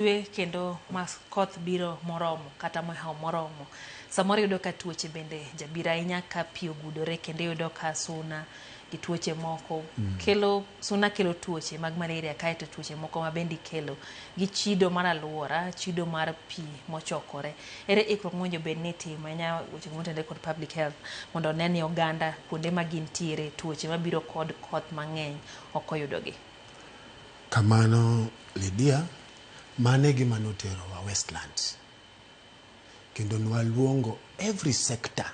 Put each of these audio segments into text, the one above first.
Chwe kendo ma koth biro moromo kata mohewo moromo. Samoro iyudo ka tuoche bende jabiro ahinya ka pi ogudore kendo iyudo ka suna gi tuoche moko kelo suna kelo tuoche mag malaria kaeto tuoche moko ma bende ikelo gi chido mar aluora, chido mar pi mochokore. Ere ikruok mowinjo bed ni itimo ahinya weche motenore kod public health mondo one ni oganda kuonde ma gintiere tuoche mabiro kod koth mang'eny ok oyudogi? Kamano Lydia, mano e gima noterowa Westlands. Kendo nwaluongo every sector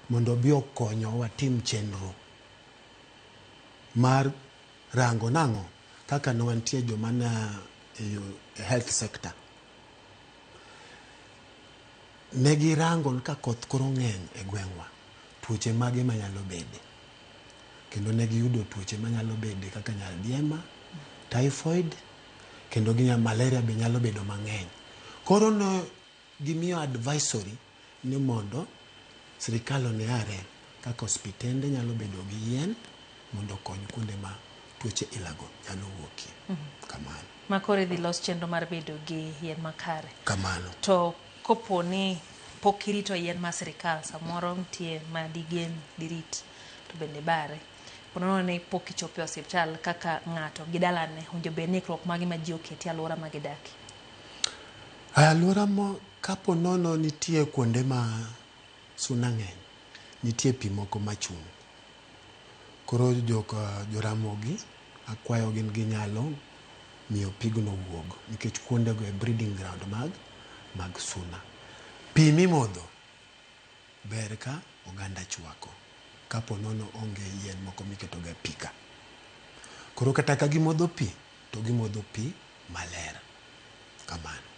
mondo obi okonywa watim chenro mar rango nang'o kaka ne wantie joma ne e health sector. Ne girango ni ka koth koro ng'eny e gweng'wa, tuoche mage manyalo bede. Kendo ne giyudo tuoche manyalo bede kaka nyaldiema, typhoid, kendo gi malaria be nyalo bedo mang'eny. Koro ne gimiyo advisory ni mondo sirikal one are kaka osiptende nyalo bedo gi yien mondo okony kuonde ma tuoche ilago nyalo wuokie. Kamano. Ma koro idhi los chenro mar bedo gi yien makare. Kamano. To kopo ni pok irito yien mar sirikal, samoro nitie ma digen dirit to bende bare. Ponono ni pok ichopo e osiptal kaka ng'ato gi dalane, owinjo bed ni ikruok mage ma ji oketi e alwora ma gidakie? Alwora mo kapo nono nitie kuonde ma suna ng'eny, nitie pi moko machung'. Koro joka joramogi akwayo gin ginyalo miyo pigno wuog nikech kuondego e breeding ground mag suna. Pi mimodho ber ka oganda chwako kapo nono onge yien moko miketoga e pi ka. Koro kata ka gimodho pi, to gimodho pi maler. Kamano.